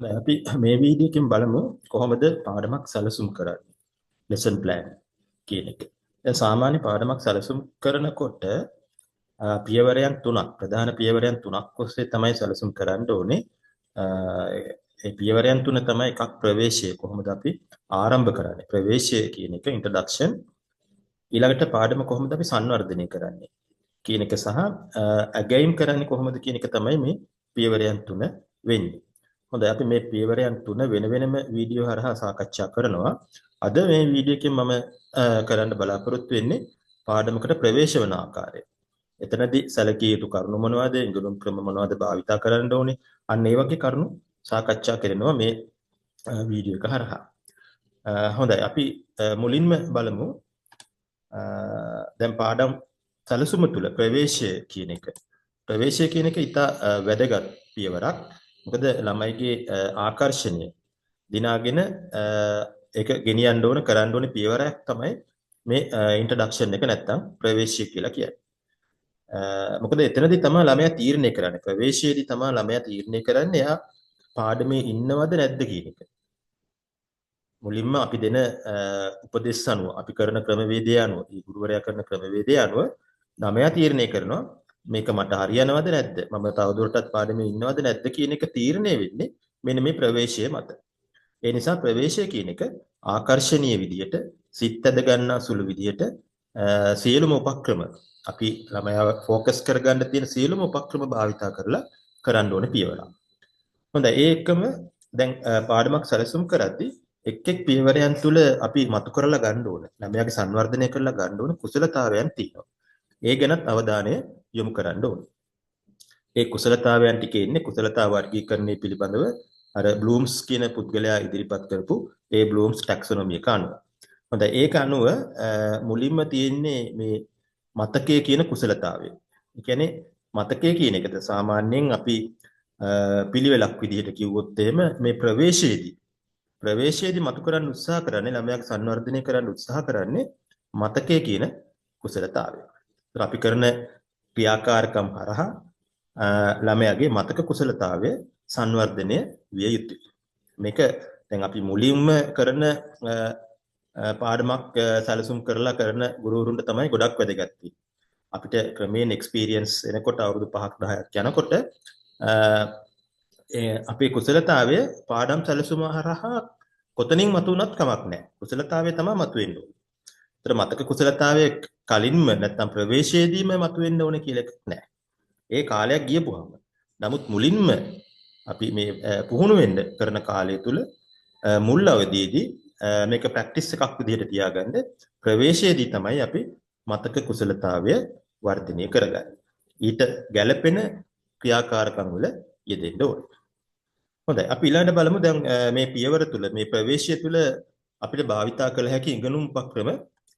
හොඳයි, අපි මේ වීඩියෝ එකෙන් බලමු කොහොමද පාඩමක් සැලසුම් කරන්නේ, ලෙසන් ප්ලෑන් කියන එක. දැන් සාමාන්‍ය පාඩමක් සැලසුම් කරනකොට පියවරයන් තුනක්, ප්‍රධාන පියවරයන් තුනක් ඔස්සේ තමයි සැලසුම් කරන්න ඕනේ. ඒ පියවරයන් තුන තමයි එකක් ප්‍රවේශය, කොහොමද අපි ආරම්භ කරන්නේ, ප්‍රවේශය කියන එක ඉන්ට්‍රොඩක්ෂන්. ඊළඟට පාඩම කොහොමද අපි සංවර්ධනය කරන්නේ කියන එක සහ ඇගයීම් කරන්නේ කොහොමද කියන එක තමයි මේ පියවරයන් තුන වෙන්නේ. හොඳයි, අපි මේ පියවරයන් තුන වෙන වෙනම වීඩියෝ හරහා සාකච්ඡා කරනවා. අද මේ වීඩියෝ එකෙන් මම කරන්න බලාපොරොත්තු වෙන්නේ පාඩමකට ප්‍රවේශ වන ආකාරය. එතනදී සැලකිය යුතු කරුණු මොනවද, ඉගෙනුම් ක්‍රම මොනවද භාවිතා කරන්න ඕනේ, අන්න ඒ වගේ කරුණු සාකච්ඡා කරනවා මේ වීඩියෝ එක හරහා. හොඳයි, අපි මුලින්ම බලමු දැන් පාඩම් සැලසුම තුල ප්‍රවේශය කියන එක. ප්‍රවේශය කියන එක ඉතා වැදගත් පියවරක්. මොකද ළමයිගේ ආකර්ෂණය දිනාගෙන ඒක ගෙනියන්න ඕන, කරන්න ඕන පියවරක් තමයි මේ ඉන්ට්‍රොඩක්ෂන් එක නැත්තම් ප්‍රවේශය කියලා කියන්නේ. මොකද එතනදී තමයි ළමයා තීරණය කරන්නේ. ප්‍රවේශයේදී තමයි ළමයා තීරණය කරන්නේ එයා පාඩමේ ඉන්නවද නැද්ද කියන එක. මුලින්ම අපි දෙන උපදෙස් අනුව, අපි කරන ක්‍රමවේදය අනුව, ඒ ගුරුවරයා කරන ක්‍රමවේදය අනුව ළමයා තීරණය කරනවා මේක මට හරියනවද නැද්ද, මම තවදුරටත් පාඩමේ ඉන්නවද නැද්ද කියන එක තීරණය වෙන්නේ මෙන්න මේ ප්‍රවේශය මත. ඒ නිසා ප්‍රවේශය කියන එක ආකර්ශනීය විදියට, සිත් ඇද ගන්නා සුළු විදියට සියලුම උපක්‍රම, අපි ළමයාව ෆෝකස් කරගන්න තියෙන සියලුම උපක්‍රම භාවිතා කරලා කරන්න ඕනේ පියවරක්. හොඳයි, ඒ එක්කම දැන් පාඩමක් සැලසුම් කරද්දී එක් එක් පියවරයන් තුල අපි මතු කරලා ගන්න ඕන, ළමයාගේ සංවර්ධනය කරලා ගන්න ඕන කුසලතාවයන් තියෙනවා. ඒ ගැනත් අවධානය යොමු කරන්න ඕනේ. ඒ කුසලතාවයන් ටිකේ ඉන්නේ කුසලතා වර්ගීකරණය පිළිබඳව අර බ්ලූම්ස් කියන පුද්ගලයා ඉදිරිපත් කරපු ඒ බ්ලූම්ස් ටැක්සොනොමි එක අනුව. හොඳයි, ඒක අනුව මුලින්ම තියෙන්නේ මේ මතකය කියන කුසලතාවය. ඒ කියන්නේ මතකය කියන එකද සාමාන්‍යයෙන් අපි පිළිවෙලක් විදිහට කිව්වොත් එහෙම මේ ප්‍රවේශයේදී මතු කරන්න උත්සාහ කරන්නේ, ළමයාගේ සංවර්ධනය කරන්න උත්සාහ කරන්නේ මතකය කියන කුසලතාවය. ඒතර අපි කරන ක්‍රියාකාරකම් හරහා ළමයාගේ මතක කුසලතාවය සංවර්ධනය විය යුතුයි. මේක දැන් අපි මුලින්ම කරන පාඩමක් සැලසුම් කරලා කරන ගුරුවරුන්ට තමයි ගොඩක් වැදගත් වෙන්නේ. අපිට ක්‍රමයෙන් එක්ස්පීරියන්ස් එනකොට අවුරුදු 5ක් 10ක් යනකොට අපේ කුසලතාවය පාඩම් සැලසුම හරහා කොතනින් මතුවුණත් කමක් නැහැ. කුසලතාවය තමයි මතුවෙන්න ඕනේ. ඒතර මතක කුසලතාවය කලින්ම නැත්නම් ප්‍රවේශයේදීම මතුවෙන්න ඕනේ කියලා එකක් නැහැ. ඒ කාලයක් ගියපුවාම. නමුත් මුලින්ම අපි මේ පුහුණු වෙන්න කරන කාලය තුල මුල් අවධියේදී මේක ප්‍රැක්ටිස් එකක් විදිහට තියාගන්න ප්‍රවේශයේදී තමයි අපි මතක කුසලතාවය වර්ධනය කරගන්නේ. ඊට ගැළපෙන ක්‍රියාකාරකම් වල යෙදෙන්න ඕනේ. හොඳයි, අපි ඊළඟට බලමු දැන් මේ පියවර තුල, මේ ප්‍රවේශය තුල අපිට භාවිතා කළ හැකි ඉගෙනුම් උපක්‍රම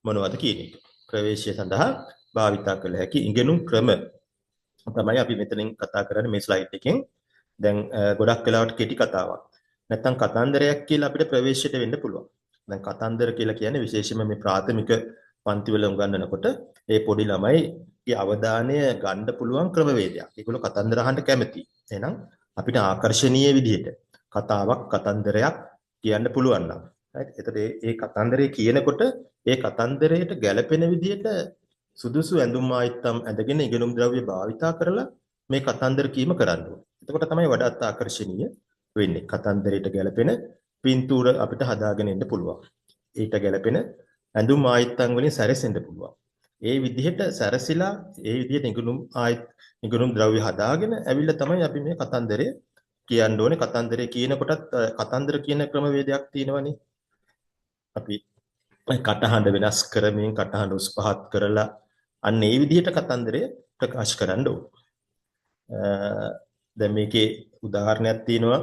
මොනවද කියන එක. ප්‍රවේශය සඳහා භාවිතා කළ හැකි ඉගෙනුම් ක්‍රම තමයි අපි මෙතනින් කතා කරන්නේ මේ ස්ලයිඩ් එකෙන්. දැන් ගොඩක් වෙලාවට කෙටි කතාවක් නැත්තම් කතන්දරයක් කියලා අපිට ප්‍රවේශයට වෙන්න පුළුවන්. දැන් කතන්දර කියලා කියන්නේ විශේෂයෙන්ම මේ ප්‍රාථමික පන්තිවල උගන්වනකොට ඒ පොඩි ළමයිගේ අවධානය ගන්න පුළුවන් ක්‍රමවේදයක්. ඒගොල්ලෝ කතන්දර අහන්න කැමතියි. එහෙනම් අපිට ආකර්ශනීය විදිහට කතාවක් කතන්දරයක් කියන්න පුළුවන් නම්, right? එතකොට ඒ කතන්දරේ කියනකොට ඒ කතන්දරයට ගැළපෙන විදිහට සුදුසු ඇඳුම් ආයිත්තම් ඇඳගෙන ඉගෙනුම් ද්‍රව්‍ය භාවිතා කරලා මේ කතන්දර කීම කරන්න ඕනේ. එතකොට තමයි වඩාත් ආකර්ශනීය වෙන්නේ. කතන්දරයට ගැළපෙන පින්තූර අපිට හදාගෙන එන්න පුළුවන්. ඊට ගැළපෙන ඇඳුම් ආයිත්තම් වලින් සැරසෙන්න පුළුවන්. ඒ විදිහට සැරසිලා ඒ විදිහට ඉගෙනුම් ද්‍රව්‍ය හදාගෙන ඇවිල්ලා තමයි අපි මේ කතන්දරය කියන්න ඕනේ. කතන්දරය කියනකොටත් කතන්දර කියන ක්‍රමවේදයක් තියෙනවනේ. අපි කටහඬ වෙනස් කරමින් කටහඬ උස් පහත් කරලා අන්න ඒ විදිහට කතන්දරය ප්‍රකාශ කරන්න ඕනේ. දැන් මේකේ උදාහරණයක් තියෙනවා.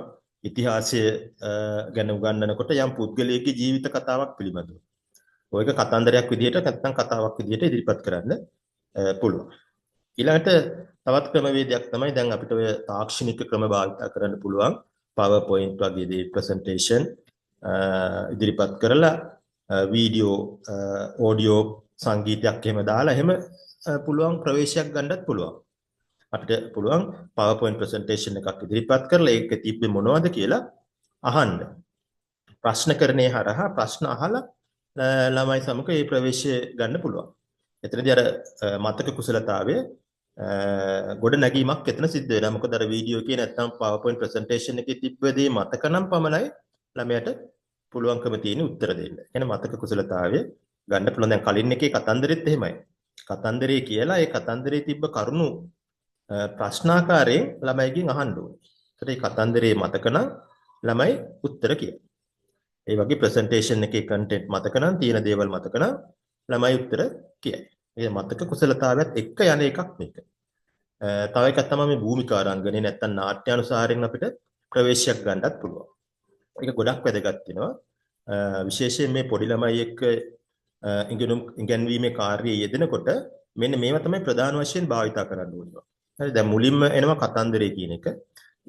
ඉතිහාසය ගැන උගන්වනකොට යම් පුද්ගලයෙකුගේ ජීවිත කතාවක් පිළිබඳව. ඔය එක කතන්දරයක් විදිහට නැත්නම් කතාවක් විදිහට ඉදිරිපත් කරන්න පුළුවන්. ඊළඟට තවත් ක්‍රමවේදයක් තමයි දැන් අපිට ඔය තාක්ෂණික ක්‍රම භාවිතා කරන්න පුළුවන්. PowerPoint වගේ දේ ප්‍රසන්ටේෂන් ඉදිරිපත් කරලා වීඩියෝ ඔඩියෝ සංගීතයක් එහෙම දාලා එහෙම පුළුවන් ප්‍රවේශයක් ගන්නත් පුළුවන්. අපිට පුළුවන් PowerPoint presentation එකක් ඉදිරිපත් කරලා ඒකේ තිබ්බේ මොනවද කියලා අහන්න. ප්‍රශ්නකරණය හරහා ප්‍රශ්න අහලා ළමයි සමග මේ ප්‍රවේශය ගන්න පුළුවන්. එතනදී අර මතක කුසලතාවය ගොඩ නැගීමක් එතන සිද්ධ වෙනවා. මොකද අර වීඩියෝ එකේ නැත්නම් PowerPoint presentation එකේ තිබ්බ දේ මතක නම් පමණයි ළමයාට පුළුවන්කම තියෙන උත්තර දෙන්න. ඒ කියන්නේ මතක කුසලතාවය ගන්න පුළුවන්. දැන් කලින් එකේ කතන්දරෙත් එහෙමයි. කතන්දරේ කියලා ඒ කතන්දරේ තිබ්බ කරුණු ප්‍රශ්නාකාරයෙන් ළමයිගෙන් අහන්න ඕනේ. ඒතර ඒ කතන්දරේ මතක නම් ළමයි උත්තර කියනවා. ඒ වගේ ප්‍රසන්ටේෂන් එකේ කන්ටෙන්ට් මතක නම්, තියෙන දේවල් මතක නම් ළමයි උත්තර කියයි. ඒ මතක කුසලතාවයත් එක්ක යන එකක් මේක. තව එකක් තමයි මේ භූමිකා රංගනේ නැත්තම් නාට්‍යානුසාරයෙන් අපිට ප්‍රවේශයක් ගන්නත් පුළුවන්. ඒක ගොඩක් වැදගත් වෙනවා. විශේෂයෙන් මේ පොඩි ළමයි එක්ක ඉගෙනුම් ඉගැන්වීමේ කාර්යයේ යෙදෙනකොට මෙන්න මේවා තමයි ප්‍රධාන වශයෙන් භාවිතා කරන්න ඕනේ. හරි, දැන් මුලින්ම එනවා කතන්දරේ කියන එක.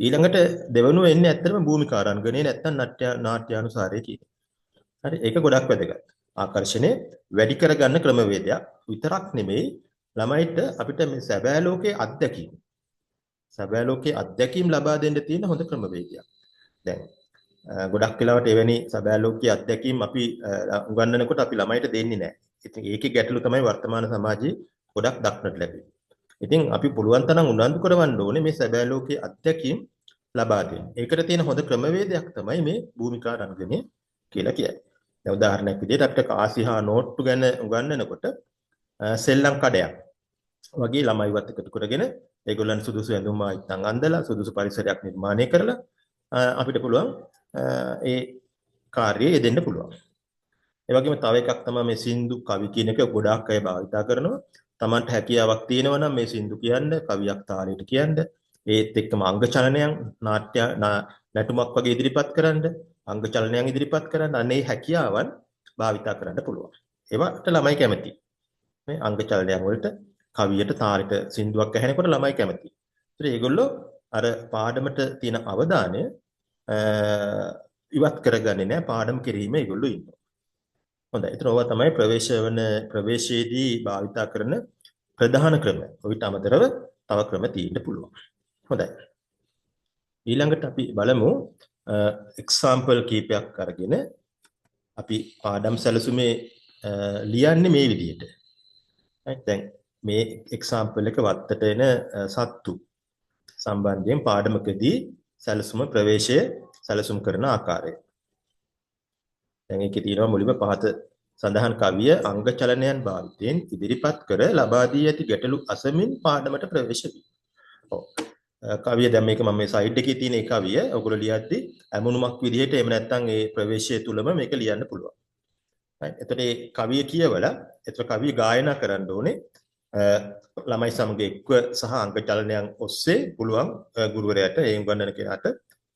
ඊළඟට දෙවනුව එන්නේ ඇත්තටම භූමිකා රංගනේ නැත්තම් නාට්‍යානුසාරය කියන එක. හරි, ඒක ගොඩක් වැදගත්. ආකර්ෂණය වැඩි කරගන්න ක්‍රමවේදයක් විතරක් නෙමෙයි, ළමයිට අපිට මේ සැබෑ ලෝකයේ අත්දැකීම්, සැබෑ ලෝකයේ අත්දැකීම් ලබා දෙන්න තියෙන හොඳ ක්‍රමවේදයක්. දැන් ගොඩක් වෙලාවට එවැනි සැබෑ ලෝකයේ අත්දැකීම් අපි උගන්වනකොට අපි ළමයිට දෙන්නේ නැහැ. ඉතින් ඒකේ ගැටලු තමයි වර්තමාන සමාජයේ ගොඩක් දක්නට ලැබෙන්නේ. ඉතින් අපි පුළුවන් තරම් උනන්දු කරවන්න ඕනේ මේ සැබෑ ලෝකයේ අත්දැකීම් ලබා දෙන්න. ඒකට තියෙන හොඳ ක්‍රමවේදයක් තමයි මේ භූමිකා රංගනය කියලා කියන්නේ. දැන් උදාහරණයක් විදිහට අපිට කාසි හා නෝට්ටු ගැන උගන්වනකොට සෙල්ලම් කඩයක් වගේ ළමයිවත් එකතු කරගෙන ඒගොල්ලන් සුදුසු ඇඳුම් ආයිත්තම් අඳලා සුදුසු පරිසරයක් නිර්මාණය කරලා අපිට පුළුවන් ඒ කාර්යය යෙදෙන්න පුළුවන්. ඒ වගේම තව එකක් තමයි මේ සින්දු කවි කියන එක ගොඩාක් අය භාවිතා කරනවා. Tamanට හැකියාවක් තියෙනවා නම් මේ සින්දු කියන්න, කවියක් තාලයට කියන්න, ඒත් එක්කම අංග චලනයන් නාට්‍ය නැටුමක් වගේ ඉදිරිපත් කරන්න, අංග චලනයන් ඉදිරිපත් කරන්න, අන්න ඒ හැකියාවන් භාවිතා කරන්න පුළුවන්. ඒවට ළමයි කැමති. මේ අංග චලනයන් වලට, කවියට තාලෙට සින්දුවක් ඇහෙනකොට ළමයි කැමති. ඒතර ඒගොල්ලෝ අර පාඩමට තියෙන අවධානය ඉවත් කරගන්නේ නැහැ. පාඩම කිරීම ඒගොල්ලෝ ඉන්නවා. හොඳයි. ඒතර ඕවා තමයි ප්‍රවේශ වන ප්‍රවේශයේදී භාවිතා කරන ප්‍රධාන ක්‍රම. ඔయిత අමතරව තව ක්‍රම තියෙන්න පුළුවන්. හොඳයි. ඊළඟට අපි බලමු එක්සැම්පල් කීපයක් අරගෙන අපි පාඩම් සැලසුමේ ලියන්නේ මේ විදිහට. හරි, දැන් මේ එක්සැම්පල් එක වත්තට එන සත්තු සම්බන්ධයෙන් පාඩමකදී සැලසුම ප්‍රවේශය සැලසුම් කරන ආකාරය. දැන් ඒකේ තියෙනවා මුලින්ම පහත සඳහන් කවිය අංග චලනයන් භාවිතයෙන් ඉදිරිපත් කර ලබා දී ඇති ගැටලු අසමින් පාඩමට ප්‍රවේශ වී. ඔව්. කවිය දැන් මේක මම මේ සයිඩ් එකේ තියෙන ඒ කවිය ඔයගොල්ලෝ ලියද්දි ඇමුණුමක් විදිහට එහෙම නැත්නම් ඒ ප්‍රවේශය තුලම මේක ලියන්න පුළුවන්. හරි. එතකොට ඒ කවිය කියවලා එතකොට කවිය ගායනා කරන්න ඕනේ. ළමයි සමග එක්ව සහ අංග චලනයන් ඔස්සේ පුළුවන් ගුරුවරයාට ඒ උගන්වන කෙනාට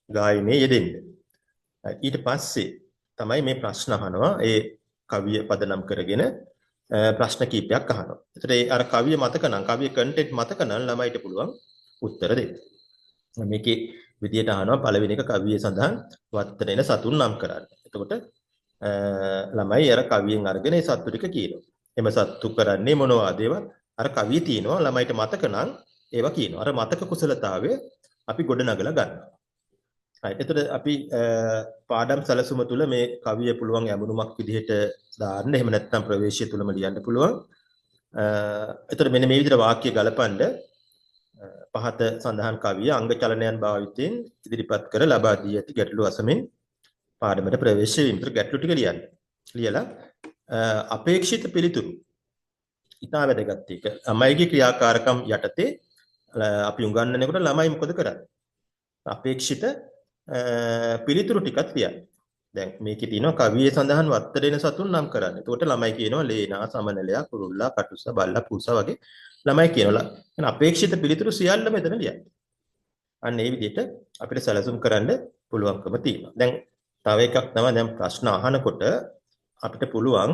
ගායනයේ යෙදෙන්න. ඊට පස්සේ තමයි මේ ප්‍රශ්න අහනවා. ඒ කවිය පදනම් කරගෙන ප්‍රශ්න කීපයක් අහනවා. එතකොට ඒ අර කවිය මතක නම්, කවිය කන්ටෙන්ට් මතක නම් ළමයිට පුළුවන් උත්තර දෙන්න. මේකේ විදියට අහනවා පළවෙනි එක කවියේ සඳහන් වත්තට එන සතුන් නම් කරන්න. එතකොට ළමයි අර කවියෙන් අරගෙන ඒ සත්තු ටික කියනවා. එම සත්තු කරන්නේ මොනවාද ඒවා අර කවියේ තියෙනවා. ළමයිට මතක නම් ඒවා කියනවා. අර මතක කුසලතාවය අපි ගොඩ නගලා ගන්නවා. හරි. එතකොට අපි පාඩම් සැලසුම තුල මේ කවිය පුළුවන් ඇමුණුමක් විදිහට දාන්න. එහෙම නැත්නම් ප්‍රවේශය තුලම ලියන්න පුළුවන්. එතකොට මෙන්න මේ විදිහට වාක්‍ය ගලපන්න පහත සඳහන් කවිය අංග චලනයන් භාවිතයෙන් ඉදිරිපත් කර ලබා දී ඇති ගැටලු අසමින් පාඩමට ප්‍රවේශ වීම. ඒතර ගැටලු ටික ලියන්න. ලියලා අපේක්ෂිත පිළිතුරු. ඉතා වැදගත් එක. ළමයිගේ ක්‍රියාකාරකම් යටතේ අපි උගන්වනකොට ළමයි මොකද කරන්නේ? අපේක්ෂිත පිළිතුරු ටිකක් ලියන්න. දැන් මේකේ තියෙනවා කවියේ සඳහන් වත්තට එන සතුන් නම් කරන්න. එතකොට ළමයි කියනවා ලේනා, සමනලයා, කුරුල්ලා, කටුස්ස, බල්ලා, පූසා වගේ ළමයි කියනවා. එහෙනම් අපේක්ෂිත පිළිතුරු සියල්ලම මෙතන ලියන්න. අන්න ඒ විදිහට අපිට සැලසුම් කරන්න පුළුවන්කම තියෙනවා. දැන් තව එකක් තමයි දැන් ප්‍රශ්න අහනකොට අපිට පුළුවන්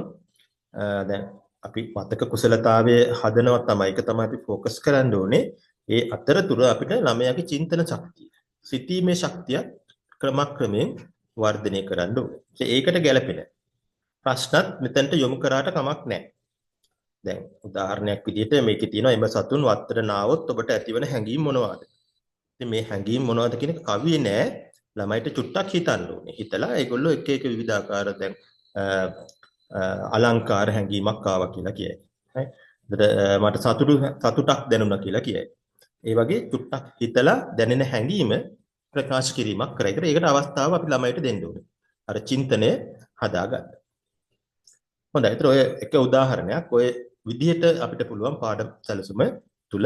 දැන් අපි මතක කුසලතාවය හදනවා තමයි. ඒක තමයි අපි ෆෝකස් කරන්න ඕනේ. ඒ අතරතුර අපිට ළමයාගේ චින්තන ශක්තිය, සිතීමේ ශක්තිය ක්‍රමක්‍රමයෙන් වර්ධනය කරන්න ඕනේ. ඒකට ගැළපෙන ප්‍රශ්නත් මෙතනට යොමු කරාට කමක් නැහැ. දැන් උදාහරණයක් විදිහට මේකේ තියෙනවා එම සතුන් වත්තට නාවොත් ඔබට ඇතිවන හැඟීම් මොනවාද? ඉතින් මේ හැඟීම් මොනවද කියන එක කවියේ නෑ. ළමයිට චුට්ටක් හිතන්න ඕනේ. හිතලා ඒගොල්ලෝ එක එක විවිධාකාර දැන් අලංකාර හැඟීමක් ආවා කියලා කියයි. හරි. එතකොට මට සතුටක් දැනුණා කියලා කියයි. ඒ වගේ චුට්ටක් හිතලා දැනෙන හැඟීම ප්‍රකාශ කිරීමක් කරයි. ඒකට අවස්ථාව අපි ළමයිට දෙන්න ඕනේ. අර චින්තනය හදාගන්න. හොඳයි. ඒතර ඔය එක උදාහරණයක්. ඔය විදිහට අපිට පුළුවන් පාඩම් සැලසුම තුල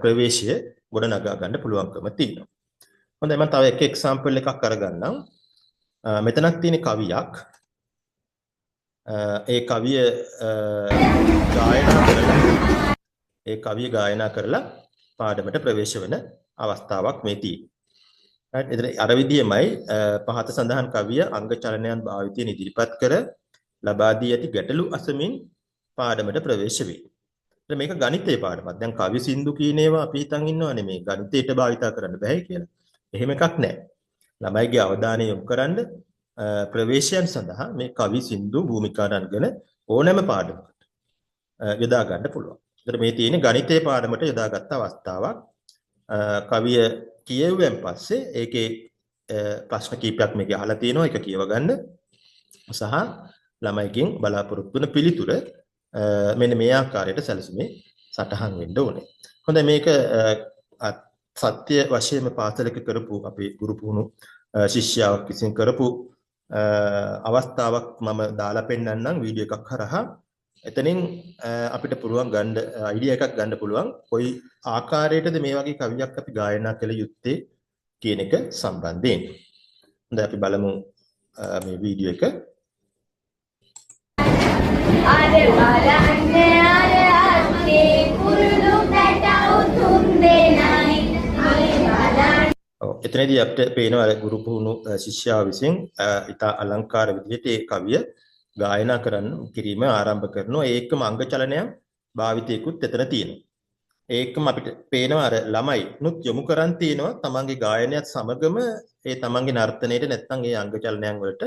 ප්‍රවේශය ගොඩනගා ගන්න පුළුවන්කම තියෙනවා. හොඳයි, මම තව එක එක්සැම්පල් එකක් අරගන්නම්. මෙතනක් තියෙන කවියක්. ඒ කවිය ගායනා කරලා ඒ කවිය ගායනා කරලා පාඩමට ප්‍රවේශ වෙන අවස්ථාවක් මේ තියෙන්නේ. රයිට්. එතන අර විදියමයි පහත සඳහන් කවිය අංග චලනයන් භාවිතයෙන් ඉදිරිපත් කර ලබා දී ඇති ගැටලු අසමින් පාඩමට ප්‍රවේශ වේ. එතන මේක ගණිතයේ පාඩමක්. දැන් කවි සින්දු කියන ඒවා අපි හිතන් ඉන්නවනේ මේ ගණිතයට භාවිතා කරන්න බැහැ කියලා. එහෙම එකක් නෑ. ළමයිගේ අවධානය යොමු කරන්න ප්‍රවේශයන් සඳහා මේ කවි සින්දු භූමිකා රංගන ඕනෑම පාඩමකට යොදා ගන්න පුළුවන්. එතන මේ තියෙන ගණිතයේ පාඩමට යොදාගත්ත අවස්ථාවක්. කවිය කියවුවෙන් පස්සේ ඒකේ ප්‍රශ්න කීපයක් මේකේ අහලා තියෙනවා. ඒක කියව ගන්න සහ ළමයිගෙන් බලාපොරොත්තු වෙන පිළිතුර මෙන්න මේ ආකාරයට සැලසුමේ සටහන් වෙන්න ඕනේ. හොඳයි, මේක සත්‍ය වශයෙන්ම පාසලක කරපු අපේ ගුරු පුහුණු ශිෂ්‍යාවක් විසින් කරපු අවස්ථාවක් මම දාලා පෙන්නන්නම් වීඩියෝ එකක් හරහා. එතනින් අපිට පුළුවන් ගන්න අයිඩියා එකක් ගන්න පුළුවන් කොයි ආකාරයටද මේ වගේ කවියක් අපි ගායනා කළ යුත්තේ කියන එක සම්බන්ධයෙන්. හොඳයි, අපි බලමු මේ වීඩියෝ එක. අර බලන්න අර අත්තේ කුරුළු පැටව් තුන් දෙනයි මේ බලන්න. ඔව්, එතනදී අපිට පේනවා අර ගුරු පුහුණු ශිෂ්‍යාව විසින් ඉතා අලංකාර විදිහට ඒ කවිය ගායනා කිරීම ආරම්භ කරනවා. ඒකම අංග චලනයක් භාවිතයකුත් එතන තියෙනවා. ඒකම අපිට පේනවා අර ළමයි නුත් යොමු කරන් තියෙනවා තමන්ගේ ගායනයත් සමගම ඒ තමන්ගේ නර්තනයට නැත්නම් ඒ අංග චලනයන් වලට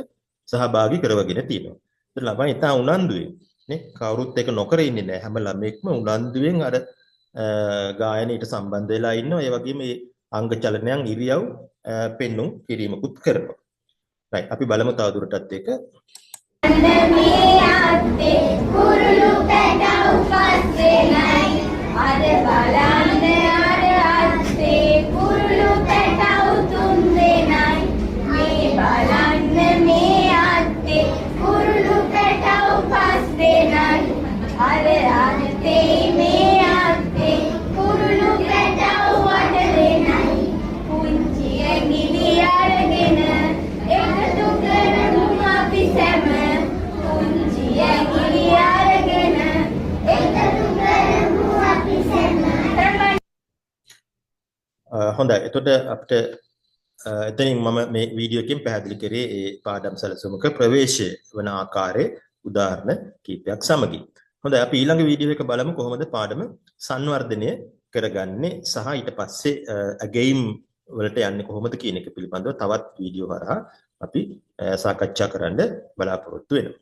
සහභාගී කරවගෙන තියෙනවා. ඒත් ළමයි ඉතා උනන්දුවෙන් නේ, කවුරුත් ඒක නොකර ඉන්නේ නෑ. හැම ළමයෙක්ම උනන්දුවෙන් අර ගායනයට සම්බන්ධ වෙලා ඉන්නවා. ඒ වගේම මේ අංග චලනයන් ඉරියව් පෙන්නුම් කිරීමකුත් කරනවා. රයිට්, අපි බලමු තවදුරටත් ඒක. මේ අත්තේ කුරුළු පැටව් පස් දෙනයි අර බලන්න අර අත්තේ කුරුළු පැටව් තුන් දෙනයි මේ බලන්න මේ අත්තේ කුරුළු පැටව් පස් දෙනයි අර අත්තේ මේ අත්තේ කුරුළු පැටව් අට දෙනයි පුංචි ඇඟිලි අරගෙන එකතු කරමු අපි සැම පුංචි ඇඟිලි අරගෙන එකතු කරමු අපි සැම. හොඳයි. එතකොට අපිට එතනින් මම මේ වීඩියෝ එකෙන් පැහැදිලි කරේ ඒ පාඩම් සැලසුමක ප්‍රවේශය වන ආකාරයේ උදාහරණ කීපයක් සමගින්. හොඳයි, අපි ඊළඟ වීඩියෝ එක බලමු කොහොමද පාඩම සංවර්ධනය කරගන්නේ සහ ඊට පස්සේ ඇගයීම් වලට යන්නේ කොහොමද කියන එක පිළිබඳව තවත් වීඩියෝ හරහා අපි සාකච්ඡා කරන්න බලාපොරොත්තු වෙනවා.